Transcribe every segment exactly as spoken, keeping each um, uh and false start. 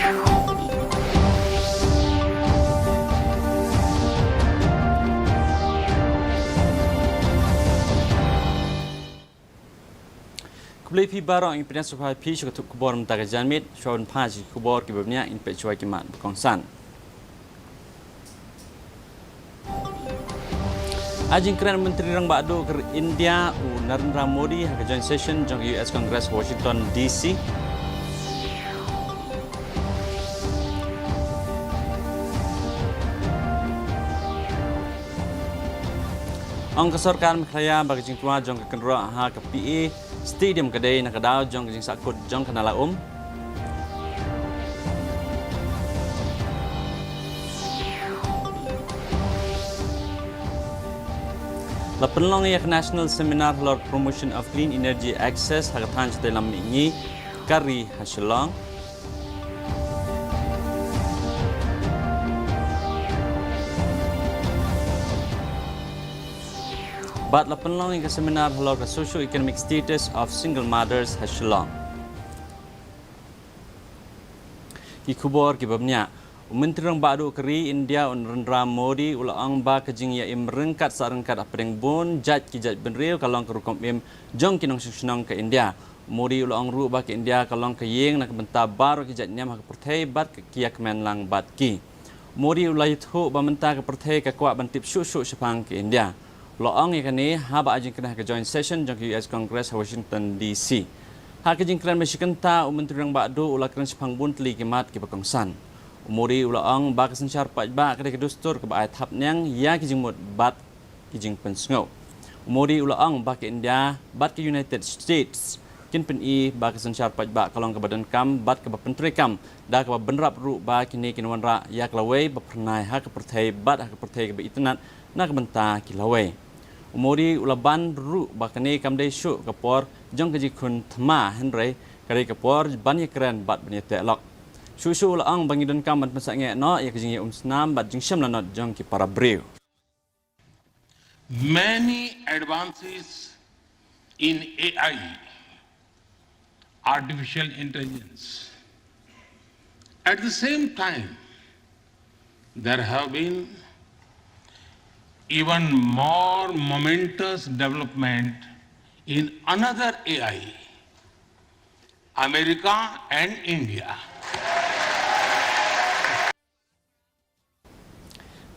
Khublei phi baroh, ngi pdiang sngewbha ïa phi sha ka thup khubor mynta ka janmiet. Shuwa ban phai sha ki khubor kiba bniah, ngin peit shuwa ki mat ba kongsan. Ha jingkren u Myntri Rangbah Duh ka ri India u Narendra Modi ha ka joint session jong ka U S Congress Washington D C. Ong ka sorkar Meghalaya ba ka jingtwa jong ka kynroh ha ka P A Stadium ka dei na ka daw jong ka jingsahkut jong ka nala um. La pynlong ïa ka National Seminar halor Promotion of Clean Energy Access ha ka thaiñ shatei lam mihngi ka ri ha Shillong. Bad la pynlong ïa ka seminar halor ka socio-economic status of single mothers ha Shillong. Ki khubor kiba bniah. U Myntri Rangbah Duh ka ri India u Narendra Modi u la ong ba ka jingïaim ryngkat sah ryngkat hapdeng bun jait ki jaitbynriew ka long ka rukom im jong ki nongshong shnong ka India. U Modi u la ong ruh ba ka India ka long ka ïing na ka bynta baroh ki jait niam ha ka pyrthei bad ka ki ïakmen lang bad ki. U Modi u la ïathuh ba mynta ka pyrthei ka kwah ban tip shuh shuh shaphang ka India. U la ong ïa kane haba ai jingkren ha ka joint session jong ka U S Congress ha Washington D C. Ha ka jingkren ba shi kynta u Myntri Rangbah Duh u la kren shaphang bun tylli ki mat kiba kongsan. U Modi u la ong ba ka synshar paidbah ka dei ka dustur kaba ai thapniang ïa ki jingmut bad ki jingpynsngew. U Modi u la ong ba ka India bad ka United States kin pyni ba ka synshar paidbah ka long kaba donkam bad kaba pyntreikam da kaba bynrap ruh ba kine kin wanrah ïa ka lawei ba phyrnai ha ka pyrthei bad ha ka pyrthei kaba itynnad na ka bynta ki lawei. U Modi u la ban ruh ba kane kam dei shuh ka por jong ka jingkhun thma hynrei ka dei ka por ban ïakren bad ban ïateh lok. Shuh shuh u la ong ba ngi donkam ban pynsangeh noh ïa ka jingïaumsnam bad jingshim lanot jong ki para briew. Many advances in A I, artificial intelligence. At the same time, there have been even more momentous development in another A I, America and India.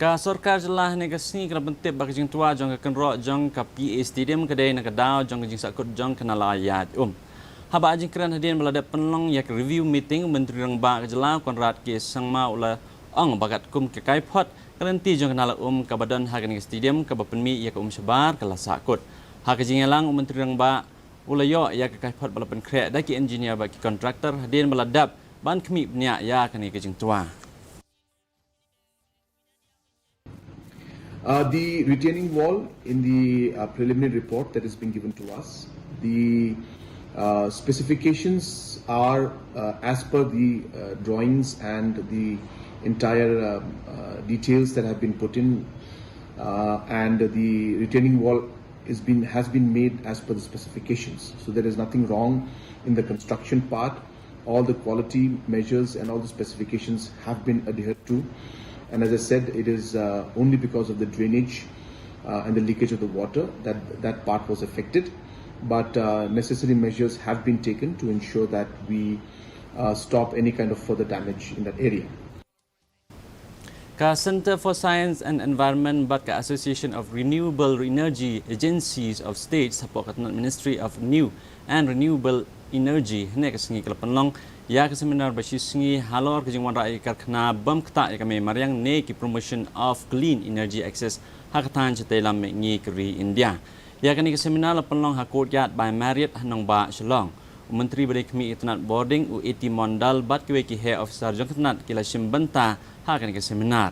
Ka sorkar jylla hynne ka sngi ka la pyntip ba ka jingtwa jong ka kynroh jong ka P A Stadium ka dei na ka daw jong ka jingsahkut jong ka nala ïaid um. Haba ai jingkren hadien ba la dep pynlong ïa ka review meeting, u Myntri Rangbah ka jylla u Conrad K Sangma u la ong ba katkum ka kaiphod ka lynti jong ka nala um kaba don ha kane ka stadium kaba pynmih ïa ka um shabar ka la sahkut. Ha ka jingïalang u Myntri Rangbah u la ïoh ïa ka kaiphod ba la pynkhreh da ki engineer bad ki contractor hadien ba la dep ban khmih bniah ïa kane ka jingtwa. Uh, the retaining wall in the uh, preliminary report that has been given to us, the uh, specifications are uh, as per the uh, drawings and the entire uh, uh, details that have been put in, uh, and the retaining wall is been, has been made as per the specifications. So there is nothing wrong in the construction part. All the quality measures and all the specifications have been adhered to. And as I said, it is uh, only because of the drainage uh, and the leakage of the water that that part was affected. But uh, necessary measures have been taken to ensure that we uh, stop any kind of further damage in that area. Ka Centre for Science and Environment bad ka Association of Renewable Energy Agencies of States hapoh ka tnat Ministry of New and Renewable Energy hynne ka sngi ka la pynlong ïa ka seminar ba shi sngi halor ka jingwanrah ïa ki karkhana bym ktah ïa ka mei mariang ne ki Promotion of Clean Energy Access ha ka thaiñ shatei lam mihngi ka ri India. Ïa kane ka seminar la pynlong ha Courtyard by Marriott ha nongbah Shillong. U Myntri ba dei khmih ïa ka tnat bording u A T Mondal bad kiwei ki heh officer jong ka tnat ki la shim bynta ha kane ka seminar.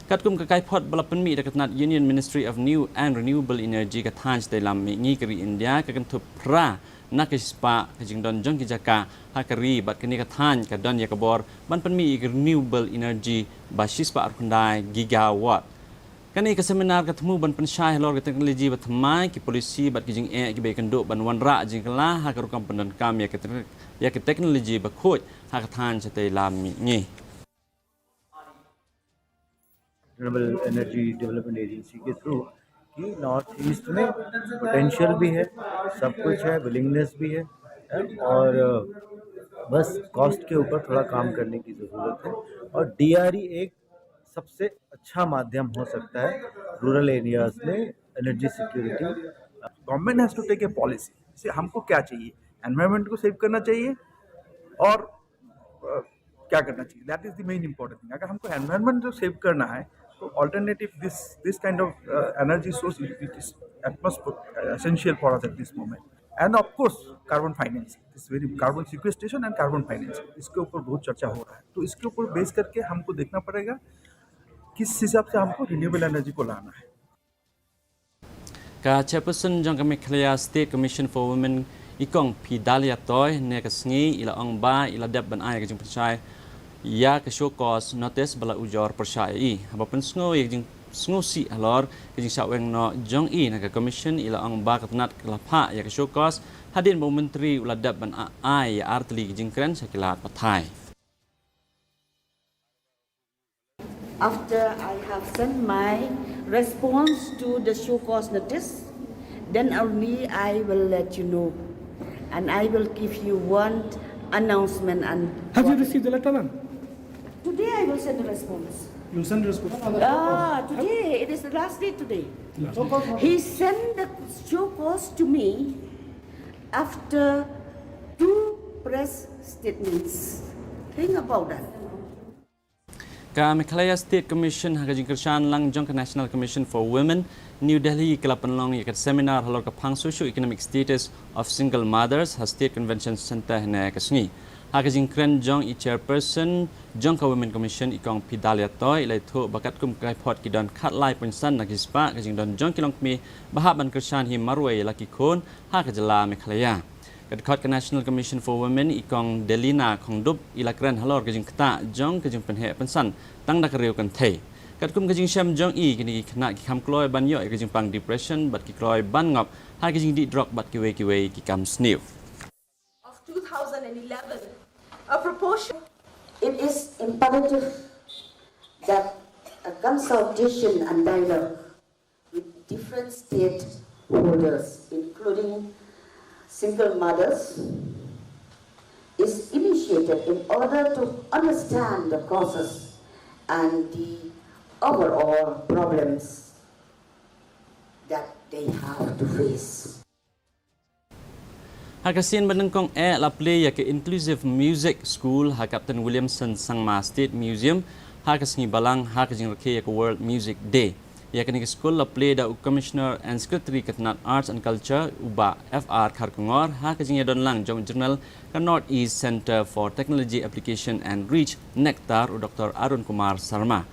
Katkum ka kaiphod ba la pynmih da ka tnat Union Ministry of New and Renewable Energy, ka thaiñ shatei lam mihngi ka ri India ka kynthup phra na ka shispah ka jingdon jong ki jaka ha ka ri bad kane ka thaiñ ka don ïa ka bor ban pynmih ïa ka renewable energy ba shispah arphew khyndai gigawatt. Kane ka seminar ka thmu ban pynshai halor ka teknoloji ba thymmai, ki polisi bad ki jingeh kiba ïakynduh ban wanrah jingkylla ha ka rukom pyndonkam ïa ka tekn-, ïa ki technology ba khuid ha ka thaiñ shatei lam mihngi. Renewable Energy Development Agency के through कि नॉर्थ ईस्ट में पोटेंशियल भी है, सब कुछ है, विलिंगनेस भी है, है और बस कॉस्ट के ऊपर थोड़ा काम करने की ज़रूरत है। और डीआरई एक सबसे अच्छा माध्यम हो सकता है रूरल एरियाज में एनर्जी सिक्योरिटी। Government has to take a policy से हमको क्या चाहिए, एनवायरनमेंट को सेव करना चाहिए और अ, क्या करना चाहिए, that is the main important thing। अगर हमको एनवायरनमेंट को सेव करना है तो alternative this this kind of energy source is utmost essential for us at this moment। And of course carbon financing, this very carbon sequestration and carbon financing, इसके ऊपर बहुत चर्चा हो रहा है। तो इसके ऊपर बेस करके हमको देखना पड़ेगा किस हिसाब से हमको रिन्यूएबल एनर्जी को लाना है। Ka chairperson jong ka Meghalaya State Commission for Women, i Kong Pdalia Toi, ne ka sngi i la ong ba i la dep ban ai ka jingpynshai ïa ka show cause notice ba la ujor pyrshah ïa i. Haba pynsngew ïa ka jingsngewsih halor ka jingshah weng noh jong i na ka commission, i la ong ba ka tnat ka la phah ïa ka show cause hadien ba u myntri u la dep ban a- ai ïa artylli ki jingkren sha ki lad pathai. After I have sent my response to the show cause notice, then only I will let you know. And I will give you one announcement and Have you received the letter, ma'am? Today I will send the response. You send response? Ah, today. It is the last day today. He sent the show cause to me after two press statements. Think about that. Ka Meghalaya State Commission ha ka jingkyrshan lang jong ka National Commission for Women, New Delhi, ka la pynlong ïa ka seminar halor ka phang socio-economic status of single mothers ha State Convention Centre hynne ka sngi. Ha ka jingkren jong i chairperson jong ka Women Commission, i Kong Pdalia Toi, i la ïathuh ba katkum ka kaiphod ki don khatlai point san na ki spah ka jingdon jong ki longkmie ba hap ban kyrshan hi marwei la ki khun ha ka jylla Meghalaya. Ka dkhot ka National Commission for Women, i Kong Delina Khongdup, i la kren halor ka jingktah jong ka jingpynheh pynsan tang da ka riew kynthei. Katkum ka jingshem jong i, kine ki khynnah ki kham kloi ban ïoh ïa ka jingpang depression bad ki kloi ban ngop ha ka jingdih drok bad kiwei kiwei ki kam sniew. Of two thousand eleven, a proportion. It is imperative that a consultation and dialogue with different stakeholders, including single mothers, is initiated in order to understand the causes and the overall problems that they have to face. Ha ka sien ba nyngkong eh la plie ïa ka Inclusive Music School ha Captain Williamson Sangma State Museum ha ka sngi Balang ha ka jingrakhe ïa ka World Music Day. Ïa kane ka skul la plie da u Commissioner and Secretary ka tnat Arts and Culture, u Bah F R Kharkongor, ha ka jingïadon lang jong u General ka North East Centre for Technology Application and Reach, NECTAR, u Doctor Arun Kumar Sharma.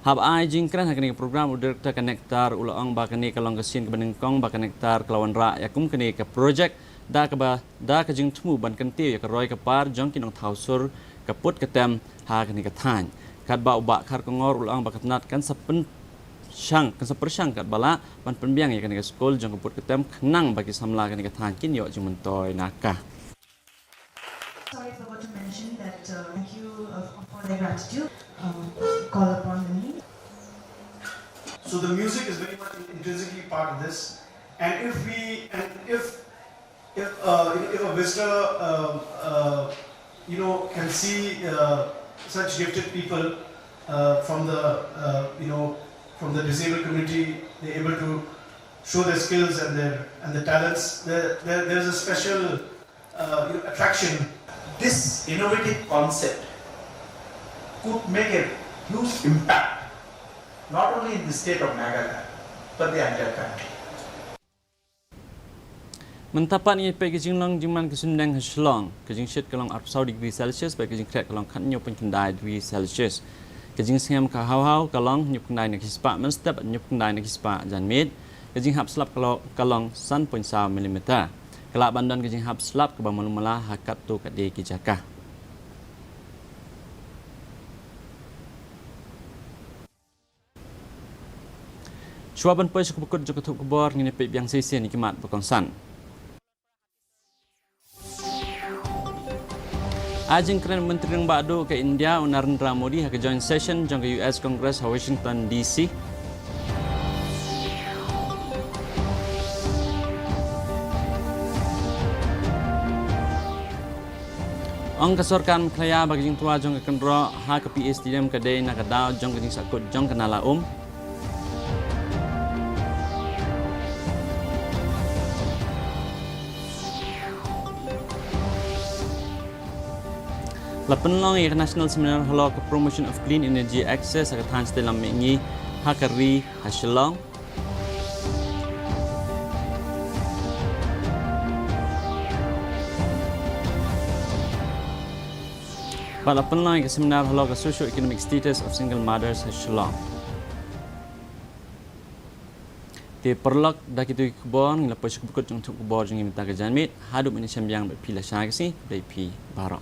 Haba ai jingkren ha kane ka program, u Director ka NECTAR u la ong ba kane ka long ka sien kaba nyngkong ba ka NECTAR ka la wanrah ïa kum kane ka project da kaba, da ka jingthmu ban kyntiew ïa ka roi ka par jong ki nongthaw sur ka put ka tem ha kane ka thaiñ. Katba u Bah Kharkongor u la ong ba ka tnat kan sa pynshang, kan sa pyrshang katba lah ban pynbiang ïa kane ka skul jong ka put ka tem khnang ba ki samla kane ka thaiñ kin ïoh jingmyntoi na ka. Sorry, I forgot to mention that, uh, thank you, uh, for their gratitude. Uh, call upon the need. So the music is very much intrinsically part of this, and if we, and if, if, uh, if a visitor, uh, uh, you know, can see, uh, such gifted people, uh, from the, uh, you know, from the disabled community, they're able to show their skills and their, and their talents. There, there, there's a special, uh, you know, attraction. This innovative concept could make a huge impact, not only in the state of Meghalaya, but the entire country. Mynta pat ngin peit ka jinglong jingman ka sindeng ha Shillong. Ka jingshit ka long arphew saw degree Celsius bad ka jingkhreh ka long khathynñiew point khyndai degree Celsius. Ka jingsngem ka haw haw ka long hynñiewphew khyndai na ki spah mynstep, hynñiewphew khyndai na ki spah janmiet. Ka jinghap slap ka lo-, ka long san point saw millimeter. Ka lah ban don ka jinghap slap kaba malu mala ha katto katne ki jaka. Shuwa ban poi sha kaba kut jong ka thup khubor, ngin ïa peit biang shisien ïa ki mat ba kongsan. Ha jingkren u Myntri Rangbah Duh ka India u Narendra Modi ha ka joint session jong ka U S Congress ha Washington D C. Ong ka sorkar Meghalaya ba ka jingtwa jong ka kynroh ha ka P A Stadium ka dei na ka daw jong ka jingsahkut jong ka nala um. La pynlong ïa ka National Seminar halor ka Promotion of Clean Energy Access ha ka thaiñ Shatei Lam Mihngi ha ka ri ha Shillong. Bad la pynlong ïa ka seminar halor ka Socio Economic Status of Single Mothers ha Shillong. Te paralok, da kito ki khubor ngi la poi sha ka bakut jong ka khubor jong ngi mynta ka janmiet. Haduh mynta shem biang bad phi lashai ka sngi, khublei phi baroh.